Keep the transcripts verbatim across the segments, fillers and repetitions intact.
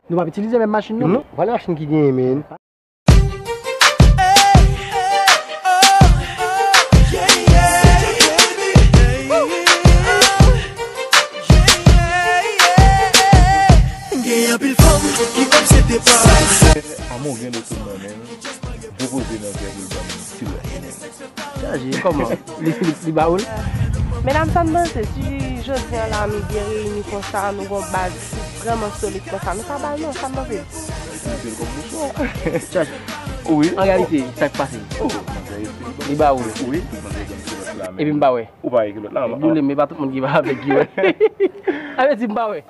Nou p ap itilize menm machin non. Non, pa nan machin ki genyen, men. Gen anpil fanm ki obsede pa. Amour gen de tout nan men. Pwopoze nan kè pou l ban m ti lòt. Chaje, kòman? Li, li, li ba ou l? Medam, sa n panse, si jodi an la nou byen reyini konsa, nou gon baz ki vrèman solid konsa, nou pa ba l non, sa n panse? Itilize l kòm bouchon. Chaje. Wi. An reyalite, sa k pase? Oh, nan verite. Li ba ou l? Wi. Epi m pa wè. Ou pa wè kilòt la? Boule, men pa tout moun ki pa avèg ki wè. A vle di m pa wè.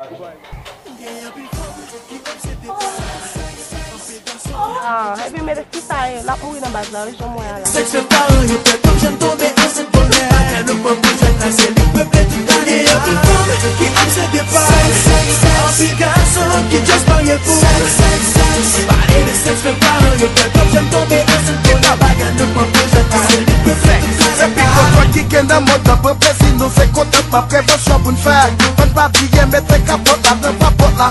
Ah, epi men kisa e, l ap mouri nan baz la, wi, jan m wè a la. Sèks fè paran yo pè, kòm jan m tonbe ansent bonè. Gwadloup pran pou jwèt la, se li k pepe tout ane. Anpil fanm ki obsede pa yo. Anpil gason ki just marye pou sèks. Pale de sèks fè paran yo pè, kòm jan m tonbe ansent bonè. Gwadloup pran pou jwèt la, se li k pepe. Se pi kontan ki gen nan mond lan, pran plezi nou, se kontantman, prevansyon pou n fè. Ann pa bliye mete kapòt la nan papòt la.